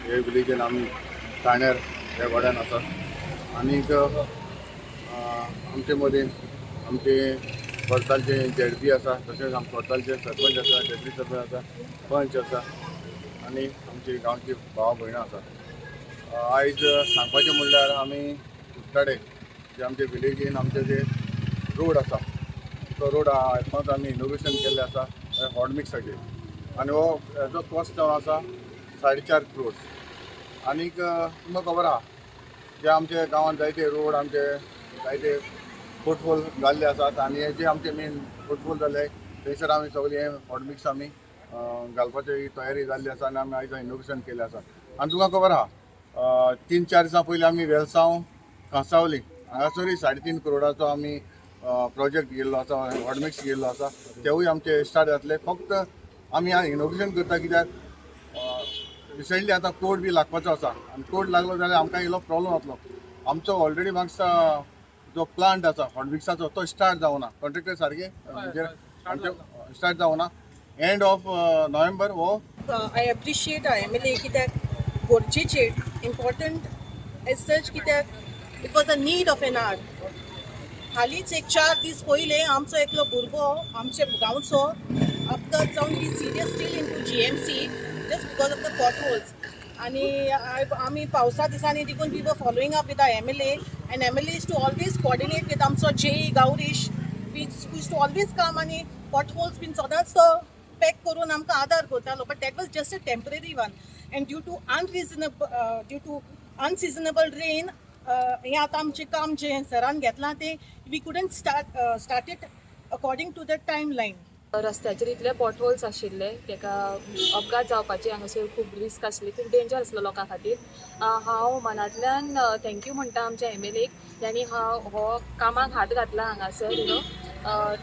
हे विलेजीन आमी ठाण्यार ह्या वाड्यान आसा. आनीक आमचे मदीं आमचे कोर्तालचे झेडपी आसा, तशेंच आमचे कोर्तालचे सरपंच आसा, झेडपी सरपंच आसा, पंच आसा आनी आमची गांवची भाव भयणां आसा. आयज सांगपाचें म्हणल्यार आमी कुडटडे जे आमचे विलेजीन आमचे जे रोड आसा, तो रोड आतांच आमी इनोग्रेशन केल्लें आसा हॉटमिक्साचेर आनी हो हेजो कॉस्ट जावन आसा 4.5 क्रोर्स. आनीक तुमकां खबर आहा, जे आमचे गांवांत जायते रोड, आमचे जायते पोटहोल जाल्ले आसात आनी हे जे आमचे मेन पोटहोल जाले, थंयसर आमी सगळे हे हॉटमिक्स आमी घालपाची तयारी जाल्ली आसा आनी आमी आयज इनोग्रेशन केल्लें आसा. आनी तुमकां खबर आहा, 3-4 दिसां पयलीं आमी वेलसांव कांसावली हांगासरूय 3.5 करोडाचो आमी प्रोजेक्ट गेल्लो आसा, हॉटमिक्स गेल्लो आसा. तेवूय आमचे स्टार्ट जातले. फक्त आमी इनोग्रेशन करता कित्याक रिसंटली आतां कोर्ट बी लागपाचो आसा आनी कोर्ट लागलो जाल्यार आमकां इल्लो प्रॉब्लम जातलो. आमचो ऑलरेडी म्हाका जो प्लांट आसा हॉटमिक्साचो, तो स्टार्ट जावना. कॉन्ट्रेक्टर सारके म्हणजे आमचे स्टार्ट जावना. एंड ऑफ नोव्हेंबर हो I appreciate MLA कित्याक गरजेचे, इम्पॉर्टंट एज सच, कित्याक it was a need of an hour. हालींच एक 4 दीस पयले आमचो एकलो भुरगो, आमचे गांवचो, अपघात जावन he serious, still into GMC just because of the potholes. आनी आमी पावसा दिसांनी देखून we were following up with our MLA, and MLA used to always coordinate with आमचो जे गावरीश used to always come आनी पॉटहोल्स बीन सदांच तो पॅक करून आमकां आदार करतालो. But that was just a temporary one, and due to unseasonable rain हें आतां आमचें काम जें सरान घेतलां तें we couldn't start it according to the time line. रस्त्याचेर इतले पॉटहोल्स आशिल्ले, तेका अपघात जावपाची हांगासर खूब रिस्क आसली, खूब डेंजर आसलो लोकां खातीर. हांव मनांतल्यान thank you म्हणटा आमच्या एमएलएक, ज्यांनी हांव हो कामाक हात घातला हांगासर, you know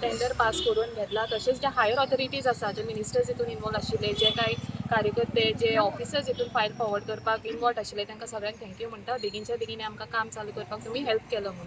tender pass करून घेतला. तशेंच जे हायर ऑथॉरिटीज आसा, जे मिनिस्टर्स हितून इनवॉल्व आशिल्ले, जे कांय कार्यकर्ते, जे ऑफिसर्स हितून फायल फॉरवर्ड करपाक इनवॉल्व आशिल्ले, तांकां सगळ्यांक thank you म्हणटा. बेगीनच्या बेगीन आमकां काम चालू करपाक तुमी हेल्प केलो म्हणून.